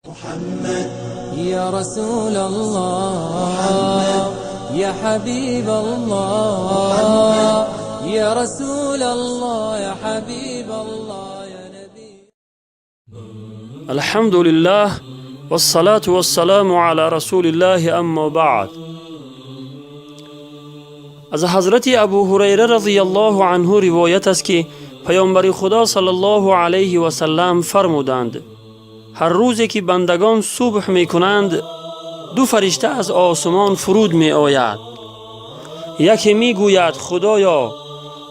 محمد يا رسول الله يا حبيب الله يا رسول الله يا حبيب الله يا نبي. الحمد لله والصلاة والسلام على رسول الله أما بعد. از حضرت ابو هریره رضی الله عنه روایت است که پیامبر خدا صلی الله علیه و سلم فرمودند: هر روزی که بندگان صبح می کنند، دو فرشته از آسمان فرود می آید. یکی می گوید: خدایا،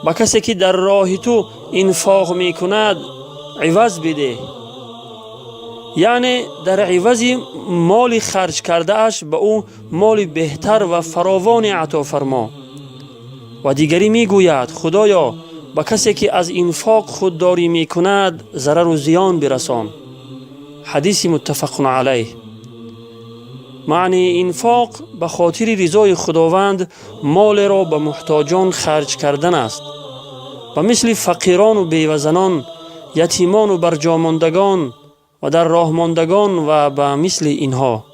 به کسی که در راه تو انفاق می کند عوض بده، یعنی در عوض مال خرج کرده اش به او مال بهتر و فراوان عطا فرما. و دیگری می گوید: خدایا، به کسی که از انفاق خودداری می کند ضرر و زیان برسان. حدیث متفق علیه. معنی انفاق به خاطر رضای خداوند مال را به محتاجان خرج کردن است و مثل فقیران و بیوزنان، یتیمان و برجاماندگان و در راه ماندگان و به مثل اینها.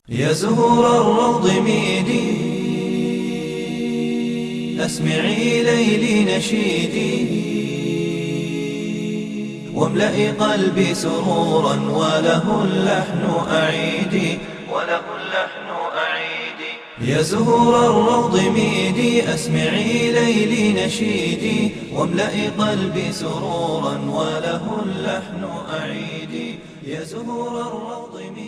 يا زهور الروض ميدي أسمعي ليلي نشيدي واملئي قلبي سرورا وله اللحن أعيدي وله اللحن أعيدي. يا زهور الروض ميدي أسمعي ليلي نشيدي واملئي قلبي سرورا وله اللحن أعيدي. يا زهور الروض ميدي.